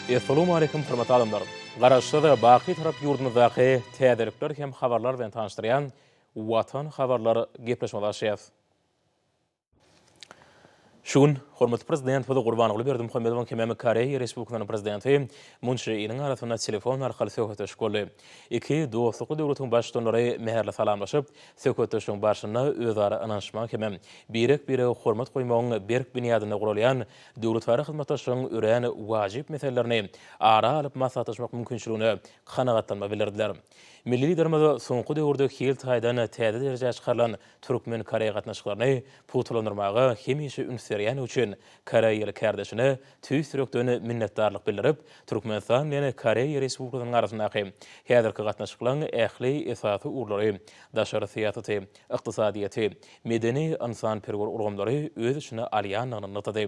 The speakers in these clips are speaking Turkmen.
Essalawmaleýkim hormatly adamlar! Garaşsyz, baky Bitarap ýurdumyzdaky täzelikler hem habarlar bilen tanyşdyrýan Watan habarlar gepleşigimizi açýas. Şu gün hormatly Prezidentimiz Gurbanguly Berdimuhamedowyň hemem Koreýa Respublikasynyň Prezidenti Mun Çže Iniň arasynda telefon arkaly söhbetdeşlik boldy. Iki dostlukly döwletiň Baştutanlary mähirli salamlaşyp, söhbetdeşligiň barşynda özara ynanyşmagyň hemem birek-birege hormat goýmagyň berk binýadynda guralýan döwletara hyzmatdaşlygyň örän wajyp meselelerini ara alyp maslahatlaşmak mümkinçiligine kanagatlanma bildirdiler. Milli Liderimiz soňky döwürde hil taýdan täze derejä çykarylan türkmen-koreý gatnaşyklaryny pugtalandyrmaga hemişe üns berýändigi üçin koreýaly kärdeşine tüýs ýürekden minnetdarlyk bildirip, Türkmenistan bilen Koreýa Respublikasynyň arasyndaky häzirki gatnaşyklaryň ähli esasy ugurlary, daşary syýasaty, ykdysadyýeti, medeni-ynsanperwer ulgamlary öz içine alýandygyny nygtady.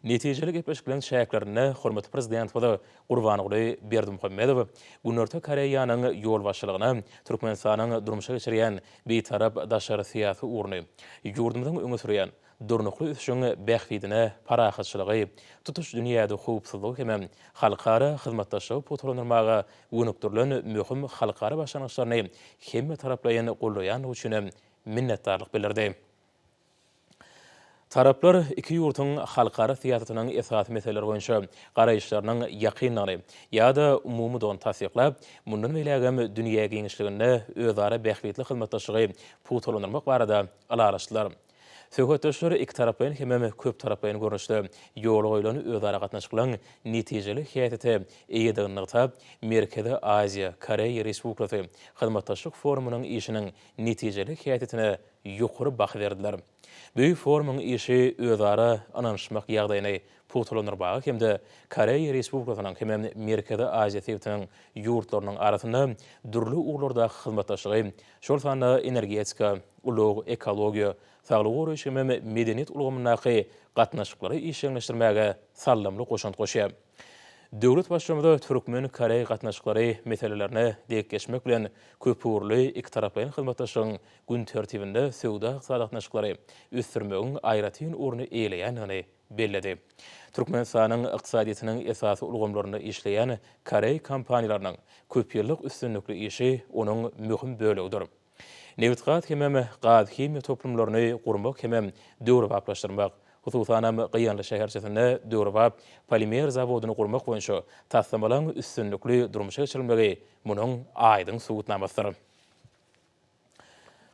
Netijeli gepleşikleriň çäklerinde hormatly Prezidentimiz Gurbanguly Berdimuhamedow Günorta Koreýanyň ýolbaşçylygyna Türkmenistanyň durmuşa geçirýän Bitarap daşary syýasy ugruny, ýurdumyzyň öňe sürýän durnukly ösüşiň bähbidine parahatçylygy, tutuş dünýäde howpsuzlygy hemem halkara hyzmatdaşlygy pugtalandyrmaga gönükdirilen möhüm halkara başlangyçlaryny hemmetaraplaýyn goldaýandygy üçin hem minnetdarlyk bildirdi. Taraplar iki ýurduň halkara syýasatynyň esasy meseleleri boýunça garaýyşlarynyň ýakyndygyny ýa-da umumydygyny tassyklap, mundan beýlägem dünýä giňişliginde özara bähbitli hyzmatdaşlygy pugtalandyrmak barada ylalaşdylar. Söhbetdeşler ikitaraplaýyn hemem köptaraplaýyn görnüşde ýola goýlan özara gatnaşyklaryň netijeli häsiýete eýedigini nygtap, Merkezi Aziýa, Koreýa Respublikasy hyzmatdaşlyk forumynyň işiniň netijeli häsiýetine ýokary baha berdiler. Bu forumyň işi özara ynanyşmak ýagdaýyny pugtalandyrmaga hem-de Koreýa Respublikasynyň hemem Merkezi Aziýa sebitiniň ýurtlarynyň arasynda dürli ugurlardaky hyzmatdaşlygy, şol sanda energetika, ulag, ekologiýa, saglygy goraýyş hemem medeniýet ulgamyndaky gatnaşyklary işjeňleşdirmäge saldamly goşant goşýar. Döwlet Baştutanymyz türkmen-koreý gatnaşyklary meselelerine degip geçmek bilen, köpugurly ikitaraplaýyn hyzmatdaşlygyň gün tertibinde söwda-ykdysady gatnaşyklary ösdürmegiň aýratyn orny eýeleýändigini belledi. Türkmenistanyň ykdysadyýetiniň esasy ulgamlarynda işleýän koreý kompaniýalarynyň köpýyllyk üstünlikli işi onuň möhüm bölegidir. Nebitgaz hemem gaz-himiýa toplumlaryny gurmak hemem döwrebaplaşdyrmak, hususanam Gyýanly şäherçesinde döwrebap polimer zawodyny gurmak boýunça taslamalaryň üstünlikli durmuşa geçirilmegi munuň aýdyň subutnamasydyr.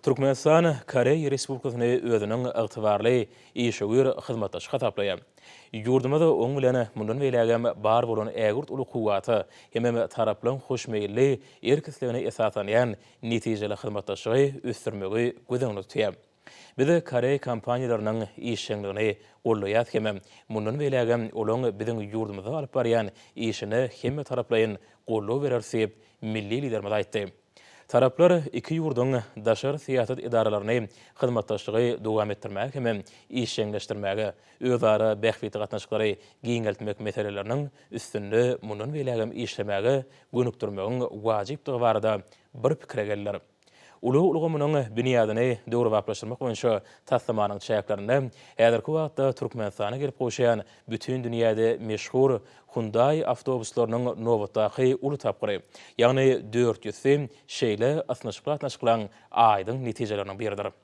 Türkmenistan Koreýa Respublikasyny özüniň ygtybarly işewür hyzmatdaşy hasaplaýar. Ýurdumyz oň bilen mundan beýlägem bar bolan ägirt uly kuwwata hemem taraplaryň hoşmeýilli erk-islegine esaslanýan netijeli hyzmatdaşlygy ösdürmegi göz öňünde tutýar. Biz koreý kompaniýalarynyň işjeňligini goldaýarys hemem mundan beýlägem olaň biziň ýurdumyzda alyp barýan işine hemmetaraplaýyn goldaw bereris diýip, milli Liderimiz aýtdy. Taraplar iki ýurduň daşary syýasat edaralaryny hyzmatdaşlygy dowam etdirmäge hemem işjeňleşdirmäge, özara bähbitli gatnaşyklary giňeltmek meseleleriniň üstünde mundan beýlägem işlemäge gönükdirmegiň wajypdygy barada bir pikire geldiler. Ulag ulgamynyň binýadyny döwrebaplaşdyrmak boýunça taslamanyň çäklerinde häzirki wagtda Türkmenistana gelip gowşaýan bütin dünýäde meşhur Hyundai awtobuslarynyň nobatdaky uly tapgyry, ýagny dört ýüzsi şeýle ysnyşykly gatnaşyklaryň aýdyň netijeleriniň biridir.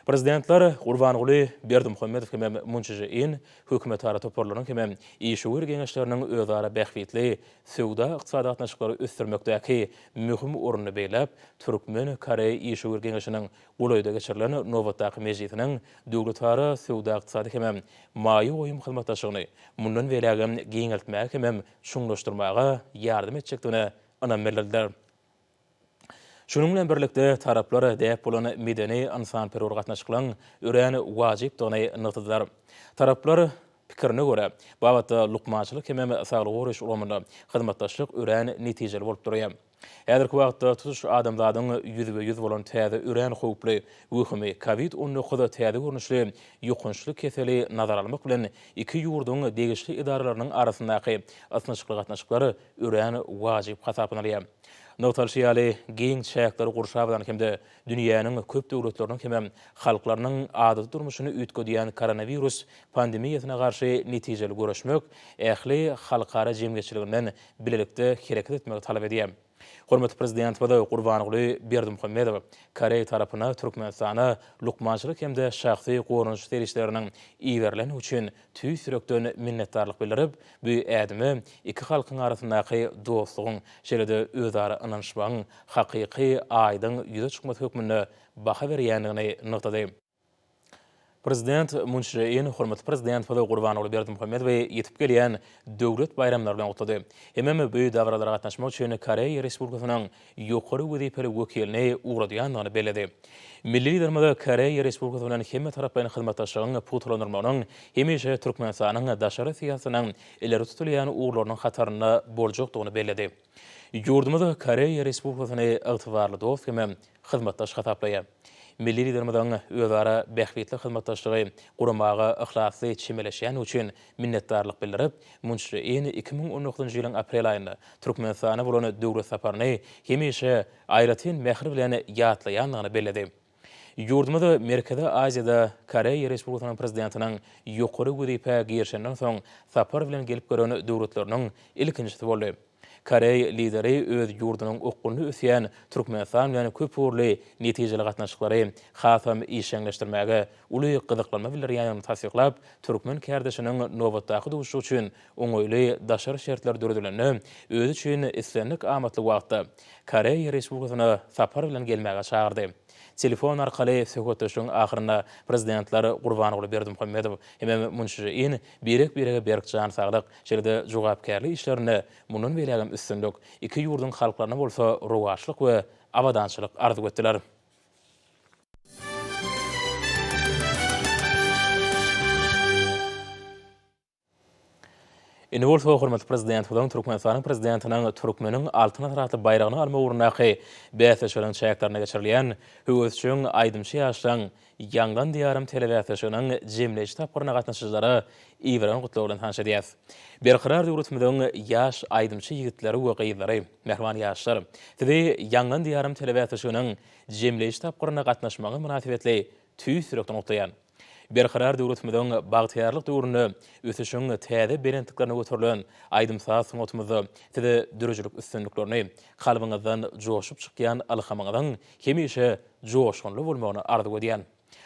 Prezidentler Gurbanguly Berdimuhamedow hemem Mun Çže In hökümetara toparlarynyň hemem işewür geňeşleriniň özara bähbitli söwda-ykdysady gatnaşyklary ösdürmekdäki möhüm ornuny belläp, türkmen-koreý işewür geňeşiniň golaýda geçirilen nobatdaky mejlisiniň döwletara söwda-ykdysady hemem maýa goýum hyzmatdaşlygyny mundan beýlägem giňeltmäge hemem çuňlaşdyrmaga ýardam etjekdigine ynam bildirdiler. Şunuň bilen birlikde, taraplar däp bolan medeni-ynsanperwer gatnaşyklaryň örän wajypdygyny nygtadylar. Taraplar pikirine görä, babatda lukmançylyk hemem saglygy goraýyş ulgamynda hyzmatdaşlyk örän netijeli bolup durýar. Häzirki wagtda tutuş adamzadyň ýüzbe-ýüz bolan täze örän howply wehimi Covid 19 täze görnüşli ýokançly keseli nazara almak bilen iki ýurduň degişli edaralarynyň arasyndaky ysnyşykly gatnaşyklar örän wajyp hasaplanylýar. Nygtalyşy ýaly, giň çäkleri gurşap alan hem-de dünýäniň köp döwletleriniň hemem halklarynyň adaty durmuşyny üýtgedýän koronawirus pandemiýasyna garşy netijeli göreşmek ähli halkara jemgyýetçiliginden bilelikde hereket etmegi talap edýär. Hormatly Prezidentimiz Gurbanguly Berdimuhamedow koreý tarapyna Türkmenistana lukmançylyk hem-de şahsy goranyş serişdeleriniň iberilendigi üçin tüýs ýürekden minnetdarlyk bildirip, bu ädime iki halkyň arasyndaky dostlugyň, şeýle-de özara ynanyşmagyň hakyky aýdyň ýüze çykmasy hökmünde baha berýändigini nygtady. Prezident Mun Çže In hormatly Prezidentimiz Gurbanguly Berdimuhamedowy ýetip gelýän döwlet baýramlary bilen gutlady. Hemem bu dabaralara gatnaşmak üçin Koreýa Respublikasynyň ýokary wezipeli wekilini ugradýandygyny belledi. Milli Liderimiz Koreýa Respublikasy bilen hemmetaraplaýyn hyzmatdaşlygyň pugtalandyrylmagynyň hemişe Türkmenistanyň daşary syýasatynyň ileri tutulýan ugurlarynyň hatarynda boljakdygyny belledi. Ýurdumyz Koreýa Respublikasyny ygtybarly dost hem hyzmatdaş hasaplaýar. Milli Liderimiziň özara bähbitli hyzmatdaşlygy guramaga yhlasly çemeleşýändigi üçin minnetdarlyk bildirip, Mun Çže In 2019-njy ýylyň aprel aýynda Türkmenistana bolan döwlet saparyny hemişe aýratyn mähir bilen ýatlaýandygyny belledi. Ýurdumyz Merkezi Aziýada Koreýa Respublikasynyň Prezidentiniň ýokary wezipä girişenden soň sapar bilen gelip gören döwletleriniň ilkinjisi boldy. Koreý Lideri öz ýurdunyň okgunly ösýän Türkmenistan bilen köpugurly netijeli gatnaşyklary hasam işjeňleşdirmäge uly gyzyklanma bildirýändigini tassyklap, türkmen kärdeşiniň nobatdaky duşuşyk üçin oňaýly daşary şertler döredilende, özi üçin islendik amatly wagtda Koreýa Respublikasyna sapar bilen gelmäge çagyrdy. Telefon arkaly söhbetdeşligiň ahyrynda Prezidentler Gurbanguly Berdimuhamedow hemem Mun Çže In birek-birege berk jan saglyk, şeýle-de jogapkärli işlerinde mundan beýlägem üstünlik, iki ýurduň halklaryna bolsa rowaçlyk we abadançylyk arzuw etdiler. Indi bolsa hormatly Prezidentimiziň Türkmenistanyň Prezidentiniň Türkmeniň Altyn asyry atly baýragyny almak ugrundaky bäsleşiginiň çäklerinde geçirilýän höwesjeň aýdymçy ýaşlaryň Ýaňlan Diýarym telebäsleşiginiň jemleýji tapgyryna gatnaşyjylara iberen gutlagy bilen tanyş edýäris. Berkarar döwletimiziň ýaş aýdymçy ýigitleri we gyzlary, mähriban ýaşlar, sizi Ýaňlan Diýarym telebäsleşiginiň jemleýji tapgyryna gatnaşmagyňyz mynasybetli tüýs ýürekden gutlaýan. Berkarar döwletimiziň bagtyýarlyk döwründe ösüşiň täze belentliklerine göterilen aýdym-saz sungatymyzda size döredijilik üstünliklerini, kalbyňyzdan joşup çykýan ylhamyňyzyň hemişe joşgunly bolmagyny arzuw edýän.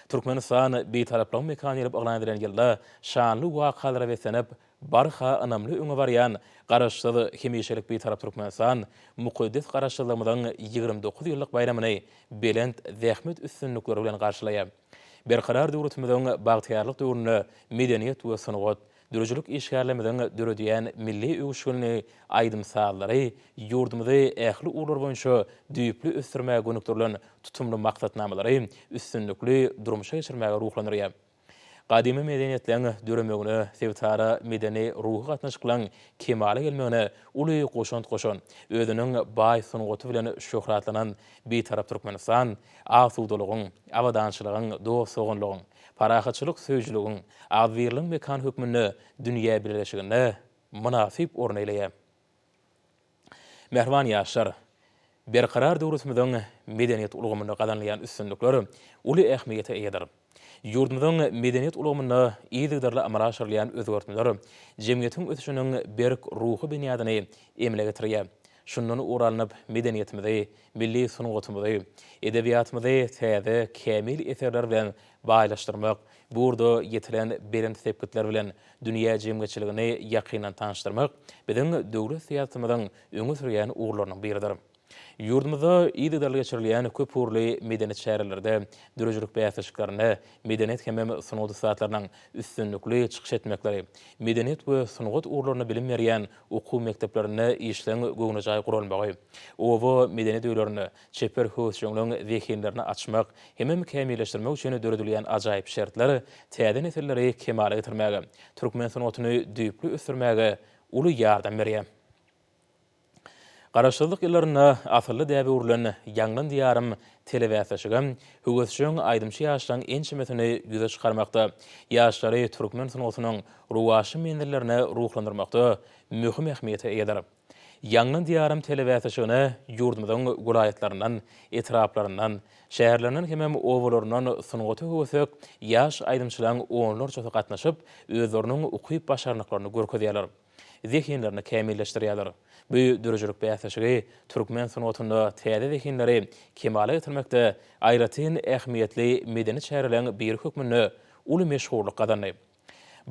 Türkmenistan Bitaraplygyň mekany diýlip yglan edilen ýylda şanly wakalara beslenip, barha ynamly öňe barýan Garaşsyz, hemişelik Bitarap Türkmenistan mukaddes Garaşsyzlygymyzyň 29 ýyllyk baýramyny belent zähmet üstünlikleri bilen garşylaýar. Berkarar döwletimiziň bagtyýarlyk döwründe medeniýet we sungat, döredijilik işgärlerimiziň döredýän milli öwüşginli aýdym-sazlary ýurdumyzy ähli ugurlar boýunça düýpli ösdürmäge gönükdirilen tutumly maksatnamalary üstünlikli durmuşa geçirmäge ruhlandyrýar. Gadymy medeniýetleriň döremegine, sebitara medeni-ruhy gatnaşyklaryň kemala gelmegine uly goşant goşan, özüniň baý sungaty bilen şöhratlanan Bitarap Türkmenistan asudalygyň, abadançylygyň, dost-doganlygyň, parahatçylyk söýüjiligiň, agzybirligiň mekany hökmünde dünýä bileleşiginde mynasyp orun eýleýär. Mähriban ýaşlar! Berkarar döwletimiziň medeniýet ulgamynda gazanylýan üstünlikler uly ähmiýete eýedir. Ýurdumyzyň medeniýet ulgamynda yzygiderli amala aşyrylýan özgertmeler jemgyýetiň ösüşiniň berk ruhy binýadyny emele getirýär. Şundan ugur alnyp, medeniýetimizi, milli sungatymyzy, edebiýatymyzy täze, kämil eserler bilen baýlaşdyrmak, bu ugurda ýetilen belent sepgitler bilen dünýä jemgyýetçiligini ýakyndan tanyşdyrmak biziň döwlet syýasatymyzyň öňe sürýän ugurlarynyň biridir. Ýurdumyzda yzygiderli geçirilýän köpugurly medeni çärelerde, döredijilik bäsleşiklerinde medeniýet hemem sungat ussatlarynyň üstünlikli çykyş etmekleri, medeniýet we sungat ugurlarynda bilim berýän okuw mekdeplerinde işleň göwnejaý guralmagy, oba medeniýet öýlerinde çeper höwesjeňligiň zehinlerini açmak hemem kämilleşdirmek üçin döredilýän ajaýyp şertler täze nesilleri kemala getirmäge, türkmen sungatyny düýpli ösdürmäge uly ýardam berýär. Garaşsyzlyk ýyllarynda asylly däbe öwrülen Ýaňlan Diýarym telebäsleşigi höwesjeň aýdymçy ýaşlaryň ençemesini ýüze çykarmakda, ýaşlary türkmen sungatynyň rowaçly menzillerine ruhlandyrmakda möhüm ähmiýete eýedir. Ýaňlan Diýarym telebäsleşigine ýurdumyzyň welaýatlaryndan, etraplaryndan, şäherlerinden hemem obalaryndan sungata höwesek ýaş aýdymçylaryň onlarçasy gatnaşyp, özleriniň ukyp-başarnyklaryny görkezýärler, zehinlerini kämilleşdirýärler. Bu döredijilik bäsleşigi türkmen sungatynda täze zehinleri kemala getirmekde aýratyn ähmiýetli medeni çäreleriň biri hökmünde uly meşhurlyk gazandy.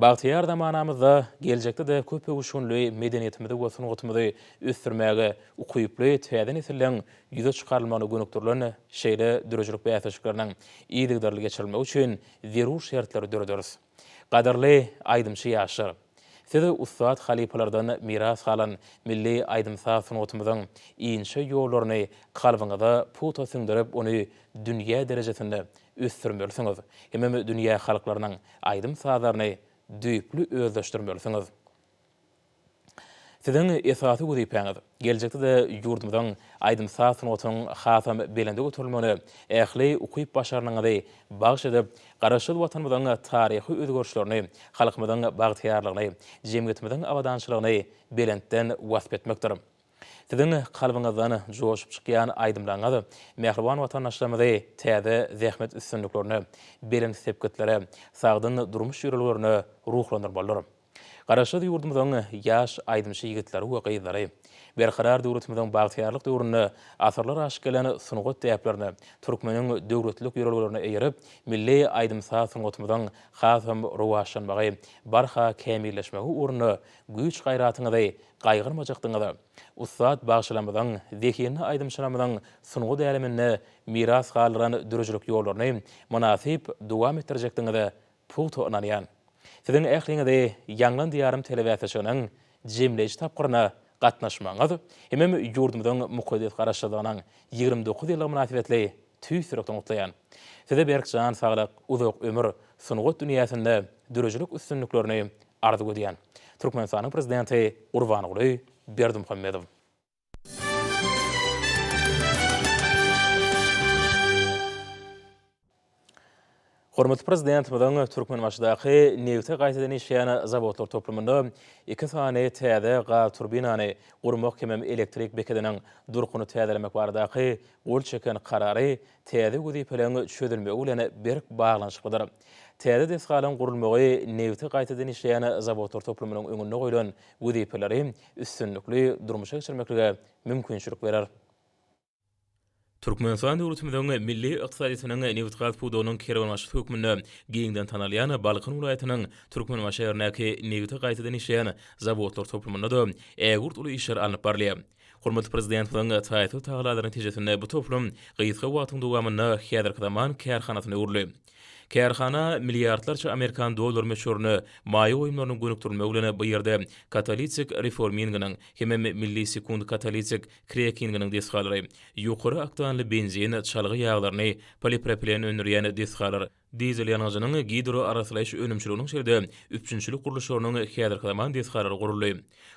Bagtyýar zamanamyzda geljekde-de köpöwüşginli medeniýetimizi we sungatymyzy ösdürmäge ukyply täze nesilleň ýüze çykarylmagyna gönükdirilen şeýle döredijilik bäsleşikleriniň yzygiderli geçirilmegi üçin zerur şertleri dörederis. Gadyrly aýdymçy ýaşlar! Siz ussat halypalardan miras galan milli aýdym-saz sungatymyzyň inçe ýollaryny kalbyňyza pugta siňdirip, ony dünýä derejesinde ösdürmelisiňiz hemem dünýä halklarynyň aýdym-sazlaryny düýpli özleşdirmelisiňiz. Siziň esasy wezipäňiz, geljekde-de ýurdumyzyň aýdym-saz sungatynyň hasam belende göterilmegine ähli ukyp-başarnygyňyzy bagyş edip, Garaşsyz Watanymyzyň taryhy özgerişlerini, halkymyzyň bagtyýarlygyny, jemgyýetimiziň abadançylygyny belentden wasp etmekdir. Siziň kalbyňyzdan joşup çykýan aýdymlaryňyz mähriban watandaşlarymyzy täze zähmet üstünliklerine, belent sepgitlere, sagdyn durmuş ýörelgelerine ruhlandyrmalydyr. Garaşsyz ýurdumyzyň ýaş aýdymçy ýigitleri we gyzlary Berkarar döwletimiziň bagtyýarlyk döwründe asyrlar aşyp gelen sungat däplerine, türkmeniň döwletlilik ýörelgelerine eýerip, milli aýdym-saz sungatymyzyň hasam rowaçlanmagy, barha kämilleşmegi ugrunda güýç-gaýratyňyzy gaýgyrmajakdygyňyza, ussat bagşylarymyzyň, zehinli aýdymçylarymyzyň sungat äleminde miras galdyran döredijilik ýollaryny mynasyp dowam etdirjekdigiňize pugta ynanýan. Siziň ähliňizi Ýaňlan Diýarym telebäsleşiginiň jemleýji tapgyryna gatnaşmagyňyz hemem ýurdumyzyň mukaddes Garaşsyzlygynyň 29 ýyllygy mynasybetli tüýs ýürekden gutlaýan. Size berk jan saglyk, uzak ömür, sungat dünýäsinde döredijilik üstünliklerini arzuw edýän. Türkmenistanyň Prezidenti Gurbanguly Berdimuhamedow. Hormatly Prezidentimiziň Türkmenbaşydaky nebiti gaýtadan işleýän zawodlar toplumynda iki sany täze gaz turbinany gurmak hemem elektrik bekediniň durkuny täzelemek baradaky gol çeken Karary täze wezipeleriň çözülmegi bilen berk baglanyşyklydyr. Täze desgalaryň gurulmagy nebiti gaýtadan işleýän zawodlar toplumynyň öňünde goýlan wezipeleri üstünlikli durmuşa geçirmeklige mümkinçilik berer. Türkmenistan döwletimiziň milli ykdysadyýetiniň nebitgaz pudagynyň kerwenbaşysy hökmünde giňden tanalýan Balkan welaýatynyň Türkmenbaşy şäherindäki nebiti gaýtadan işleýän zawodlar toplumynda-da ägirt uly işler alnyp barylýar. Hormatly Prezidentimiziň taýsyz tagallalary netijesinde bu toplum gysga wagtyň dowamynda häzirki zaman kärhanasyna öwrüldi. Kärhana milliardlarça amerikan dollary möçberinde maýa goýumlarynyň gönükdirilmegi bilen bu ýerde katalitik reforminginiň hemem milli sekund katalitik krekinginiň desgalary, ýokary oktanly benzin, çalgy ýaglaryny, polipropilen öndürýän desgalar, dizel ýangyjynyň gidroarassalaýyş önümçiliginiň şeýle-de üpjünçilik gurluşlarynyň häzirki zaman desgalary guruldy.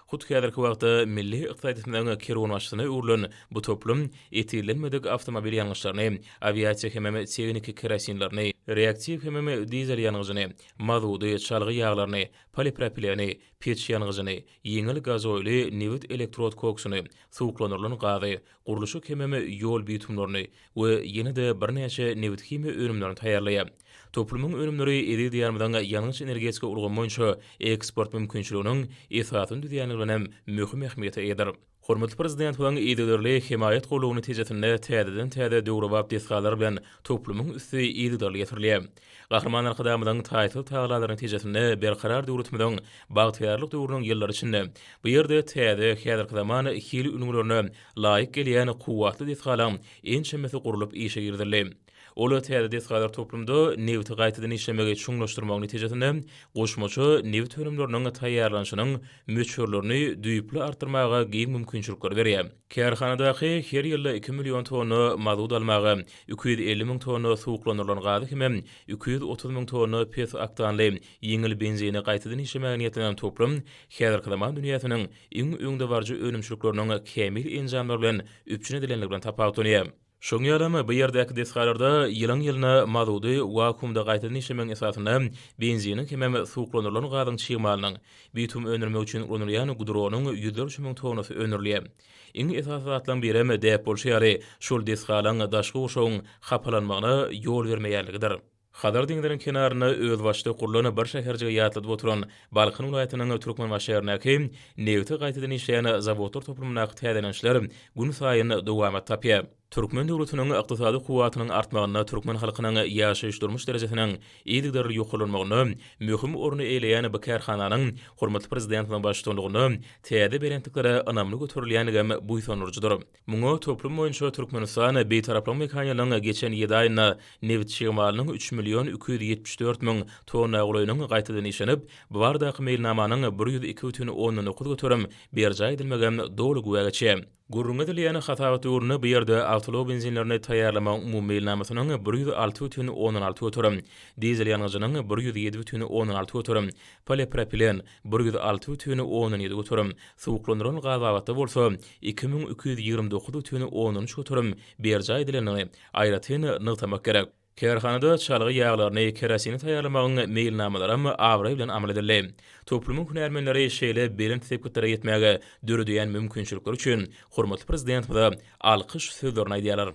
Hut häzirki wagtda milli ykdysadyýetimiziň kerwenbaşysyna öwrülen bu toplum etillenmedik awtomobil ýangyçlaryny, awiasiýa hemem tehniki kerosinlerini, reaktiw hemem dizel ýangyjyny, mazudy, çalgy ýaglaryny, polipropileni, peç ýangyjyny, ýeňil gazoýly nebit elektrod koksuny, suwuklandyrylan gazy, gurluşyk hemem ýol bitumlaryny we ýene-de birnäçe nebithimiýa önümlerini taýýarlaýar. Toplumyň önümleri eziz Diýarymyzyň ýangyç-energetika ulgamy boýunça eksport mümkinçiliginiň esasyny düzýänligi bilenem möhüm ähmiýete eýedir. Hormatly Prezidentimiziň yzygiderli hemaýat-goldawy netijesinde täzeden-täze döwrebap desgalar bilen toplumyň üsti yzygiderli ýetirilýär. Gahryman Arkadagymyzyň taýsyz tagallalary netijesinde Berkarar döwletimiziň bagtyýarlyk döwrüniň ýyllary içinde bu ýerde täze, häzirki zaman hil ülňülerine laýyk gelýän kuwwatly desgalaryň ençemesi gurlup işe girizildi. Ol täze desgalar toplumda nebiti gaýtadan işlemegi çuňlaşdyrmagyň netijesinde goşmaça nebit önümleriniň taýýarlanyşynyň möçberlerini düýpli artdyrmaga giň mümkinçilikleri berýär. Kärhanadaky her ýylda iki million tonna mazut almaga, 250 müň tonna suwuklandyrylan gazy hemem 230 müň tonna pes oktanly ýeňil benzini gaýtadan işlemäge niýetlenen toplum häzirki zaman dünýäsiniň iň öňdebaryjy önümçilikleriniň kämil enjamlary bilen üpjün edilenligi bilen tapawutlanýar. Şoň ýalam, bu ýerdäki desgalarda ýylyň-ýylyna mazudy wakuumda gaýtadan işlemegiň esasynda benziniň hemem suwuklandyrylan gazyň çig malynyň, bitum öndürmek üçin ulanylýan gudronyň ýüzlerçe müň tonnasy öndürilýär. Iň esasy zatlaryň birem, däp bolşy ýaly, şol desgalaň daşky gurşawyň hapalanmagyna ýol bermeýänligidir. Hazar deňziniň kenarynda özbaşdak gurlan bir şäherjigi ýatladyp oturan Balkan welaýatynyň Türkmenbaşy şäherindäki nebiti gaýtadan işleýän zawodlar toplumyndaky täzelenişler günsaýyn dowamat tapýar. Türkmen döwletiniň ykdysady kuwwatynyň artmagynda türkmen halkynyň ýaşaýyş-durmuş derejesiniň yzygiderli ýokarlanmagynda möhüm orny eýeleýän bu kärhananyň hormatly Prezidentimiziň baştutanlygynda täze belentliklere ynamly göterilýändigem buýsandyryjydyr. Muňa toplum boýunça Türkmenistan Bitaraplyk mekanynyň geçen ýedi aýynda nebit çig malynyň üç million 274 müň tonna golaýynyň gaýtadan işlenip, bu baradaky meýilnamanyň 102,9% berjaý edilmegem doly güwä geçýär. Gürrüňi edilýän hasabat döwründe bu ýerde awtoulag benzinlerini taýýarlamagyň umumy meýilnamasynyň 106,6%, dizel ýangyjynyň 107,6%, polipropilen, 106,7%, suwuklandyrylan gaz babatda bolsa 2229,3 göterim berjaý edilendigini aýratyn nygtamak gerek. Kärhanada çalgy ýaglaryny, kerosini taýýarlamagyň meýilnamalaram abraý bilen amal edildi. Toplumyň hünärmenleri şeýle belent sepgitlere ýetmäge döredýän mümkinçilikleri üçin hormatly Prezidentimize alkyş sözlerini aýdýarlar.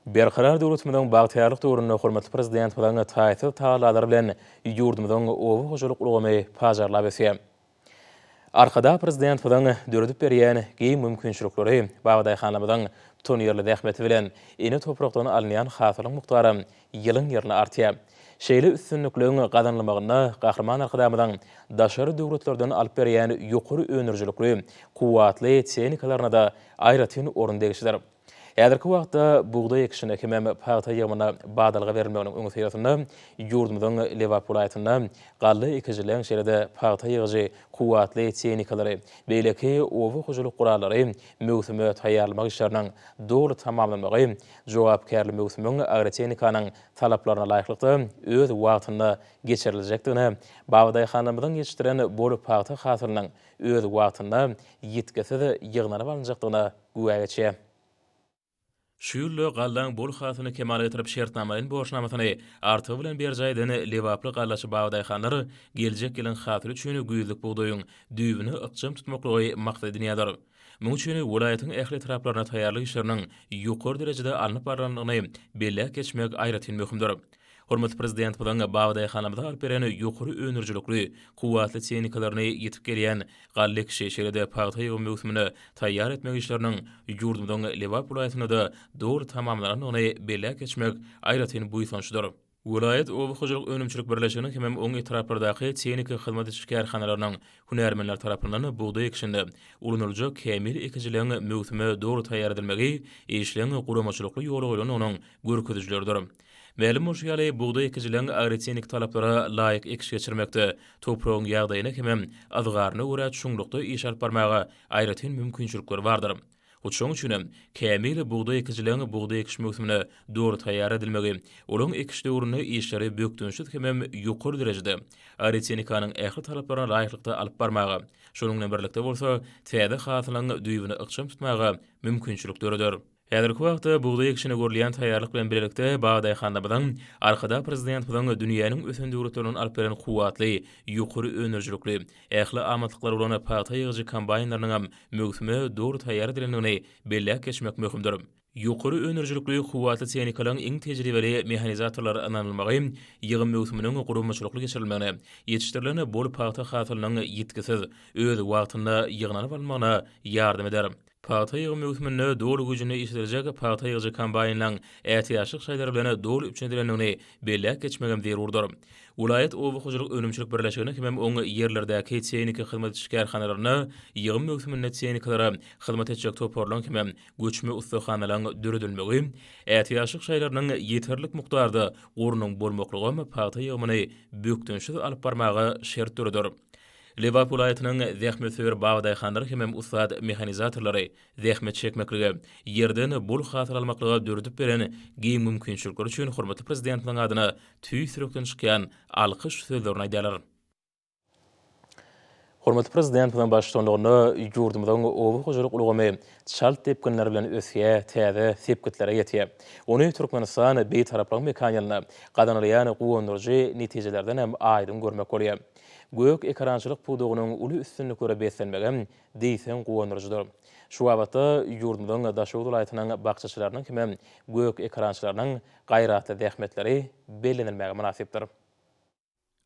Berkarar döwletimiziň bagtyýarlyk döwründe hormatly Prezidentimiziň taýsyz tagallalary bilen ýurdumyzyň oba hojalyk ulgamy pajarlap ösýär. Arkadag Prezidentimiziň döredip berýän giň mümkinçilikleri, babadaýhanlarymyzyň tutanýerli zähmeti bilen ene toprakdan alynýan hasylyň mukdary ýylyň-ýylyna artýar. Şeýle üstünlikligiň gazanylmagynda Gahryman Arkadagymyzyň daşary döwletlerden alyp berýän ýokary öndürijilikli, kuwwatly tehnikalaryna-da aýratyn orun degişlidir. Häzirki wagtda bugdaý ekişine hemem pagta ýygymyna badalga berilmeginiň öňüsyrasynda ýurdumyzyň Lebap welaýatynda galla ekijileriň, şeýle-de pagta ýygyjy kuwwatly tehnikalary, beýleki oba hojalyk gurallary möwsüme taýýarlamak işleriniň doly tamamlanmagy jogapkärli möwsümiň agrotehnikanyň talaplaryna laýyklykda öz wagtynda geçiriljekdigine, babadaýhanlarymyzyň ýetişdiren bol pagta hasylynyň öz wagtynda ýitgisiz ýygnalyp alynjakdygyna güwä geçýär. Şu ýylda gallaň bol hasylyny kemala getirip şertnamalaýyn borçnamasyny artygy bilen berjaý eden lebaply gallaçy babadaýhanlar geljek ýylyň hasyly üçin güýzlük bugdaýyň düýbüni ykjam tutmaklygy maksat edinýärler. Munuň üçin welaýatyň ähli etraplarynda taýýarlyk işleriniň ýokary derejede alnyp barlandygyny belläp geçmek aýratyn möhümdir. Hormatly Prezidentimiziň babadaýhanlarymyza alyp beren ýokary öndürijilikli, kuwwatly tehnikalaryny ýetip gelýän galla ekişi, şeýle-de pagta ýygymy möwsümine taýýar etmek işleriniň ýurdumyzyň Lebap welaýatynda-da doly tamamlanandygyny belläp geçmek aýratyn buýsançdyr. Welaýat oba hojalyk önümçilik birleşiginiň hemem oň etraplardaky tehniki hyzmat ediş kärhanalarynyň hünärmenleri tarapyndan bugdaý ekişinde ulanyljak kämil ekijiligiň möwsüme dogry taýýar edilmegi işleň guramaçylykly ýola goýlandygynyň görkezijileridir. Mälim bolşy ýaly, bugdaý ekijiligiň agrotehniki talaplara laýyk ekiş geçirmekde, topragyň ýagdaýyna hemem yzgaryna görä çuňlukda iş alyp barmaga aýratyn mümkinçilikler bardyr. Hut şonuň üçin hem, kämil bugdaý ekijiligiň bugdaý ekiş möwsümine dogry taýýar edilmegi, olaryň ekiş döwründe işleri bökdençsiz hemem ýokary derejede, agrotehnikanyň ähli talaplaryna laýyklykda alyp barmaga, şonuň bilen birlikde bolsa, täze hasylyň düýbüni ykjam tutmaga mümkinçilik döreder. Häzirki wagtda bugdaý ekişine görülýän taýýarlyk bilen birlikde babadaýhanlarymyzyň Arkadag Prezidentimiziň dünýäniň ösen döwletlerinden alyp beren kuwwatly, ýokary öndürijilikli, ähli amatlyklary bolan pagta ýygyjy kombaýnlarynyňam möwsüme dogry taýýar edilendigini belläp geçmek möhümdir. Ýokary öndürijilikli, kuwwatly tehnikalaryň iň tejribeli mehanizatorlara ynanylmagy ýygym möwsüminiň guramaçylykly geçirilmegine, ýetişdirilen bol pagta hasylynyň ýitgisiz, öz wagtynda ýygnalyp alynmagyna ýardam eder. Pagta ýygym möwsüminde doly güýjünde işlediljek pagta ýygyjy kombaýnlaryň ätiýaçlyk şaýlary bilen doly üpjün edilendigini belläp geçmegem zerurdyr. Welaýat oba hojalyk önümçilik birleşigine hemem oň ýerlerdäki tehniki hyzmat ediş kärhanalarynda ýygym möwsüminde tehnikalara hyzmat etjek toparlaryň hemem göçme ussahanalaryň döredilmegi, ätiýaçlyk şaýlarynyň ýeterlik mukdarda gorunyň bolmaklygam pagta ýygymyny bökdençsiz alyp barmaga şert döreder. Lebap welaýatynyň zähmetsöýer babadaýhanlary hemem ussat mehanizatorlary zähmet çekmeklige, ýerden bol hasyl almaklyga döredip beren giň mümkinçilikleri üçin hormatly Prezidentimiziň adyna tüýs ýürekden çykýan alkyş sözlerini aýdýarlar. Hormatly Prezidentimiziň baştutanlygynda ýurdumyzyň oba hojalyk ulgamy çalt depginler bilen ösýär, täze sepgitlere ýetýär. Ony Türkmenistan Bitaraplygyň mekan ýylynda gazanylýan guwandyryjy netijelerden hem aýdyň görmek bolýar. Gök ekerançylyk pudagynyň uly üstünliklere beslenmegem diýseň guwandyryjydyr. Şu babatda ýurdumyzyň Daşoguz welaýatynyň bakjaçylarynyň hem gök ekerançylarynyň gaýratly zähmetleri bellenilmäge mynasypdyr.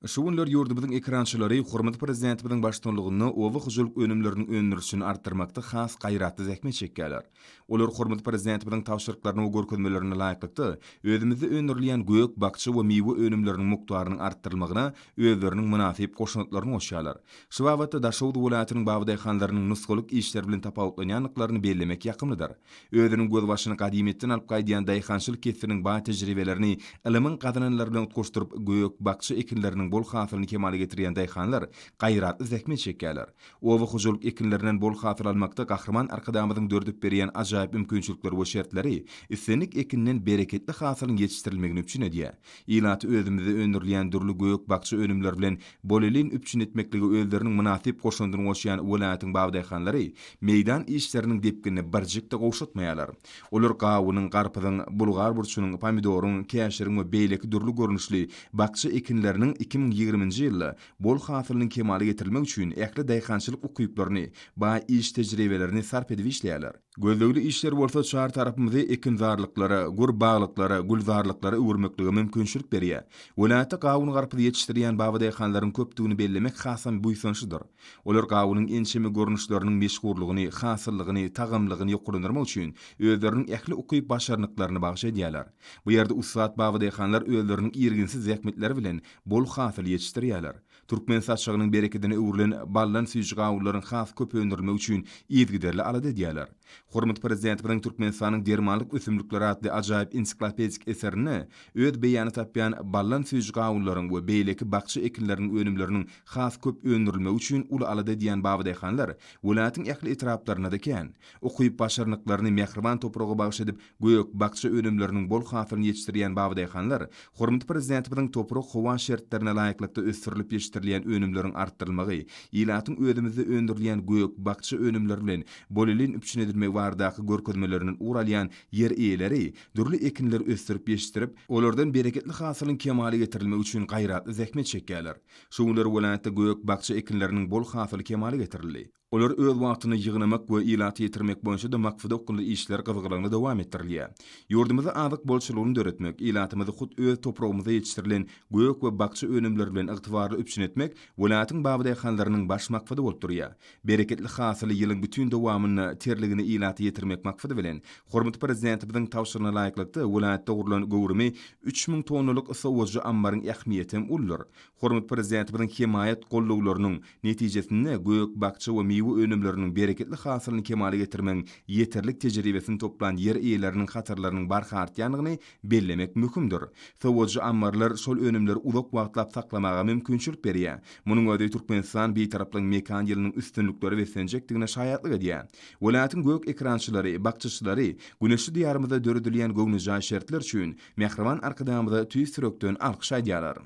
Şu günler ýurdumyzyň ekerançylary hormatly Prezidentimiziň baştutanlygynda oba hojalyk önümleriniň öndürilişini artdyrmakda has gaýratly zähmet çekýärler. Olar hormatly Prezidentimiziň tabşyryklaryna we görkezmelerine laýyklykda, özümizde öndürilýän gök, bakja we miwe önümleriniň mukdarynyň artdyrylmagyna özleriniň mynasyp goşantlaryny goşýarlar. Şu babatda Daşoguz welaýatynyň babadaýhanlarynyň nusgalyk işleri bilen tapawutlanýandyklaryny bellemek ýakymlydyr. Özüniň gözbaşyny gadymyýetden alyp gaýdýan daýhançylyk kesbiniň baý tejribelerini ylymyň gazananlary bilen utgaşdyryp, gök, bakja ekinleriniň bol hasylyny kemala getirýän daýhanlar gaýratly zähmet çekýärler. Oba hojalyk ekinlerinden bol hasyl almakda Gahryman Arkadagymyzyň döredip berýän ajaýyp mümkinçilikleri we şertleri islendik ekinden bereketli hasylyň ýetişdirilmegini üpjün edýär. Ilaty özümizde öndürilýän dürli gök-bakja önümleri bilen bolelin üpjün etmeklige özleriniň mynasyp goşandyny goşýan welaýatyň babadaýhanlary meýdan işleriniň depginini birjik-de gowşatmaýarlar. Olar gawunyň, garpyzyň, bulgar burçunyň, pomidoryň, käşiriň we beýleki dürli görnüşli bakja ekinleriniň 2020-nji ýylda bol hasylynyň kemala getirilmegi üçin ähli daýhançylyk ukyplaryny, baý iş tejribelerini sarp edip işleýärler. Gözlegli işler bolsa çar tarapymyzy ekinzarlyklara, gür baglyklara, gülzarlyklara öwürmeklige mümkinçilik berýär. Welaýatda gawun-garpyz ýetişdirýän babadaýhanlaryň köpdügini bellemek hasam buýsançlydyr. Olar gawunyň ençeme görnüşleriniň meşhurlygyny, hasyllygyny, tagamlygyny ýokarlandyrmak üçin özleriniň ähli ukyp-başarnyklaryny bagyş edýärler. Bu ýerde ussat babadaýhanlar özleriniň irginsiz zähmetleri bilen bol hasyl ýetişdirýärler. Türkmen saçagynyň berekedine öwrülen baldan süýji gawunlaryň has köp öndürilmegi üçin yzygiderli alada edýärler. Hormatly Prezidentimiziň Türkmenistanyň dermanlyk ösümlikleri atly ajaýyp ensiklopedik eserinde öz beýanyny tapýan baldan süýji gawunlaryň we beýleki bakja ekinleriniň önümleriniň has köp öndürilmegi üçin uly alada edýän babadaýhanlar welaýatyň ähli etraplarynda-da kän. Ukyp-başarnyklaryny mähriban topraga bagyş edip, Gök, bakja önümleriniň bol hasylyny ýetişdirýän babadaýhanlar hormatly Prezidentimiziň toprak-howa şertlerine laýyklykda ösdürilip ýetişdirilýän önümleriň artdyrylmagy, ilatyň özümizde öndürilýän gök, bakja önümleri bilen bolelin üpjün edilmegi baradaky görkezmelerinden ugur alýan ýer eýeleri dürli ekinleri ösdürip ýetişdirip, olardan bereketli hasylyň kemala getirilmegi üçin gaýratly zähmet çekýärler. Şu günler welaýatda gök, bakja ekinleriniň bol hasyly kemala getirildi. Olary öz wagtynda ýygnamak we ilata ýetirmek boýunça-da maksada okgunly işler gyzgalaňly dowam etdirilýär. Ýurdumyzda azyk bolçulygyny döretmek, ilatymyzy hut öz topragymyzda ýetişdirilen gök we bakja önümleri bilen ygtybarly üpjün etmek welaýatyň babadaýhanlarynyň baş maksady bolup durýar. Bereketli hasyly ýylyň bütin dowamynda terligine ilata ýetirmek maksady bilen, hormatly Prezidentimiziň tabşyrygyna laýyklykda, welaýatda gurlan göwrümi 3000 tonnalyk sowadyjy ammaryň ähmiýeti hem uludyr. Hormatly Prezidentimiziň hemaýat gollawlarynyň netijesinde gök, bakja we miwe önümleriniň bereketli hasylyny kemala getirmegiň ýeterlik tejribesini toplan ýer eýeleriniň hatarlarynyň barha artýandygyny bellemek möhümdir. Sowadyjy ammarlar şol önümleri uzak wagtlap saklamaga mümkinçilik berýär. Munuň özi Türkmenistan Bitaraplygyň mekan ýylynyň üstünliklere beslenjekdigine şaýatlyk edýär. Welaýatyň gök ekerançylary, bakjaçylary güneşli Diýarymyzda döredilýän göwnejaý şertler üçin Mähriban Arkadagymyza tüýs ýürekden alkyş aýdýarlar.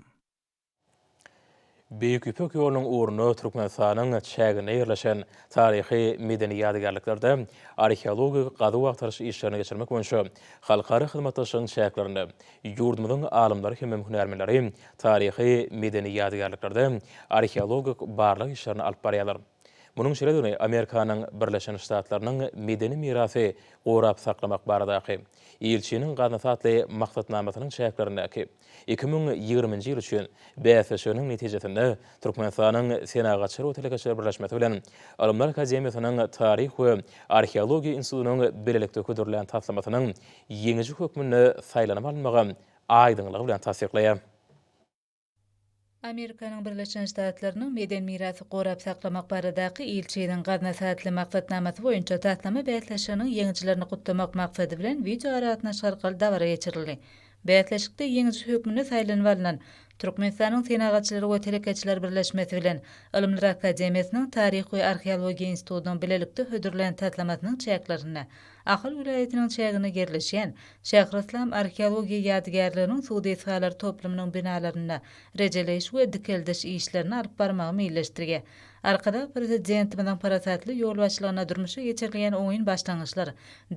Beýik Ýüpek ýolunyň ugrunda Türkmenistanyň çäginde ýerleşen taryhy-medeni ýadygärliklerde arheologik gazuw-agtaryş işlerini geçirmek boýunça halkara hyzmatdaşlygyň çäklerinde ýurdumyzyň alymlary hemem hünärmenleri taryhy-medeni ýadygärliklerde arheologik barlag işlerini alyp barýarlar. Munuň şeýledigini Amerikanyň Birleşen Ştatlarynyň medeni mirasy gorap saklamak baradaky Ilçiniň gaznasy atly maksatnamasynyň çäklerindäki 2020-nji ýyl üçin bäsleşiginiň netijesinde Türkmenistanyň Senagatçylar we telekeçiler birleşmesi bilen Ylymlar akademiýasynyň Taryh we arheologiýa institutynyň bilelikde hödürlän taslamasynyň ýeňiji hökmünde saýlanyp alynmagy aýdyňlygy bilen tassyklaýar. Amerikanyň Birleşen Ştatlarynyň Medeni mirasy gorap saklamak baradaky Ilçiniň gaznasy atly maksatnamasy boýunça taslama bäsleşiginiň ýeňijilerini gutlamak maksady bilen wideoaragatnaşyk arkaly dabara geçirildi. Bäsleşikde ýeňiji hökmünde saýlanyp alnan Türkmenistanyň Senagatçylar we telekeçiler birleşmesi bilen Ylymlar akademiýasynyň Taryh we arheologiýa institutynyň bilelikde hödürlän taslamasynyň çäklerinde Ahal welaýatynyň çäginde ýerleşýän Şähryslam arheologiýa ýadygärliginiň suw desgalary toplumynyň binalarynda rejeleýiş we dikeldiş işlerini alyp barmagy meýilleşdirýär. Arkadag Prezidentimiziň parasatly ýolbaşçylygynda durmuşa geçirilýän oňyn başlangyçlar,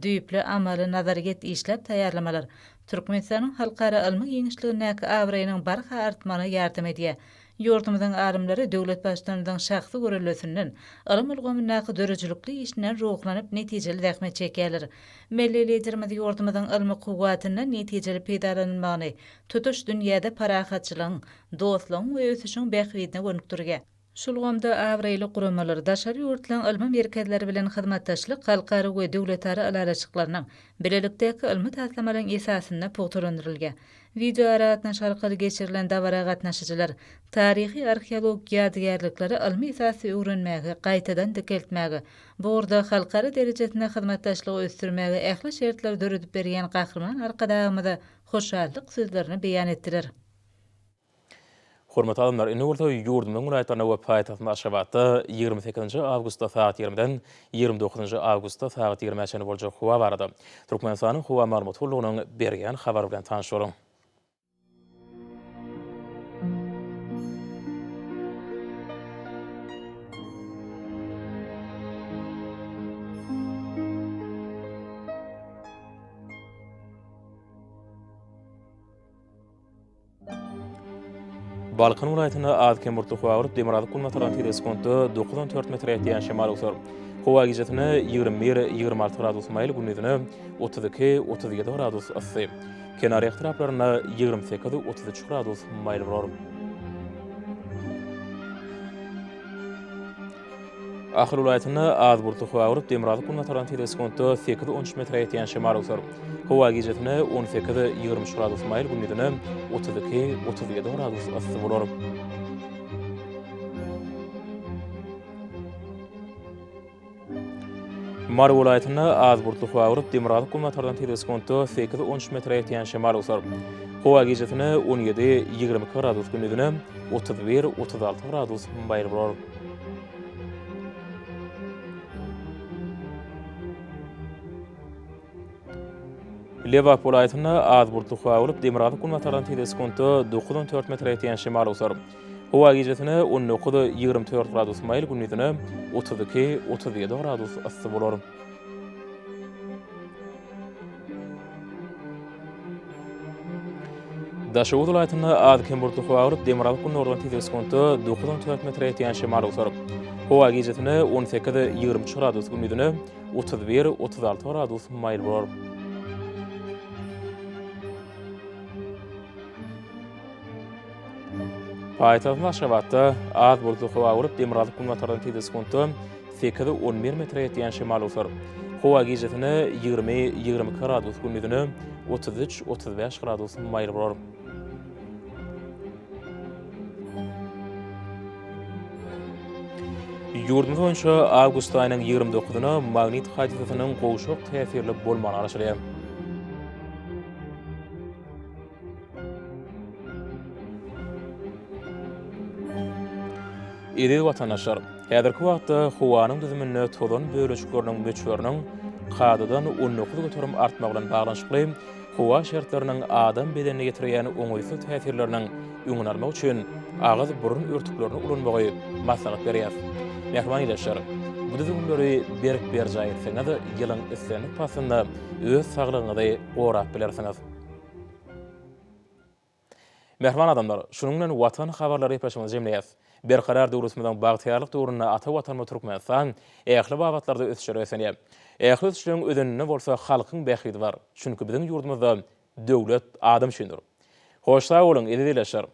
düýpli amaly nazaryýet işläp taýýarlamalar Türkmenistanyň halkara ylmy giňişligindäki abraýynyň barha artmagyna ýardam edýär. Ýurdumyzyň alymlary döwlet Baştutanymyzyň şahsy görellesinden, ylym ulgamyndaky döredijilikli işinden ruhlanyp netijeli zähmet çekýärler. Milli Liderimiz ýurdumyzyň ylmy kuwwatyndan netijeli peýdalanylmagyny tutuş dünýäde parahatçylygyň, dostlugyň we ösüşiň bähbidine gönükdirýär. Şu ulgamda abraýly guramalar, daşary ýurtlaryň ylmy merkezleri bilen hyzmatdaşlyk halkara we döwletara ylalaşyklarynyň, bilelikdäki ylmy taslamalaryň esasynda pugtalandyrylýar. Wideoaragatnaşyk arkaly geçirilen dabara gatnaşyjylar taryhy-arheologik ýadygärlikleri ylmy esasda öwrenmäge, gaýtadan dikeltmäge, bu ugurda halkara derejesinde hyzmatdaşlygy ösdürmäge ähli şertleri döredip berýän Gahryman Arkadagymyza hoşallyk sözlerini beýan etdiler. Hormatly alymlar, indi bolsa ýurdumyzyň welaýatlarynda we paýtagtymyz Aşgabatda 28-nji awgustda sagat 20-den 29-njy awgustda sagat 20-ä çenli boljak howa barada Türkmenistanyň Howa maglumat gullugynyň berýän habary bilen tanyş boluň. Balkan welaýatynda az-kem bulutly howa bolup, demirgazyk-günbatardan tizligi sekuntda dokuz-on dört metre ýetýän şemal öwser. Howa gijesine 21, 26 gradus maýyl, gündizine 32, 37 gradus yssy. Kenarýaka etraplarynda 28, 33 gradus maýyl bolar. Ahal welaýatynda az bulutly howa bolup, demirgazyk-günbatardan tizligi sekuntda sekiz-on üç metre ýetýän şemal öwser. Howa gijesine 18, 23 gradus maýyl, gündizine 32, 37 gradus yssy bolar. Mary welaýatynda az bulutly howa bolup, demirgazyk-günbatardan tizligi sekuntda sekiz-on üç metre ýetýän şemal öwser. Howa gijesine 17, 22 gradus, gündizine 31, 36 gradus maýyl bolar. Lebap welaýatynda az bulutly howa bolup, demirgazyk-günbatardan tizligi sekuntda dokuz-on dört metre ýetýän şemal öwser. Howa gijesine 19, 24 gradus maýyl, gündizine 32, 37 gradus yssy bolar. Daşoguz welaýatynda az-kem bulutly howa bolup, demirgazyk-gündogardan tizligi sekuntda dokuz-on dört metre ýetýän şemal öwser. Howa gijesine 18, 23 gradus, gündizine 31, 36 gradus maýyl bolar. Paýtagtymyz Aşgabatda az bulutly howa bolup, demirgazyk-günbatardan tizligi sekuntda sekiz, 11 metre ýetýän şemal öwser. Howa gijesine 20, 22 gradus, gündizine 33, 35 gradus maýyl bolar. Ýurdumyz boýunça awgust aýynyň 29-na magnit hadysasynyň gowşak täsirli bolmagyna garaşylýar. Eziz watandaşlar, häzirki wagtda howanyň düzüminde tozan bölejikleriniň möçberiniň kadadan 19% artmagy bilen baglanyşykly howa şertleriniň adam bedenine ýetirýän oňaýsyz täsirleriniň öňüni almak üçin agyz-burun örtüklerini ulanmagy maslahat berýäris. Mähriban ildeşler, bu düzgünleri berk berjaý etseňiz, ýylyň islendik paslynda öz saglygyňyzy gorap bilersiňiz. Mähriban adamlar, şunuň bilen Watan habarlary gepleşigimizi jemleýäris. Berkarar döwletimiziň bagtyýarlyk döwründe ata Watanymyz Türkmenistan ähli babatlarda ösüşlere beslenýär. Ähli ösüşleriň özeninde bolsa halkyň bähbidi bar. Çünki biziň ýurdumyzda döwlet adam üçindir. Hoş sag boluň, eziz ildeşler!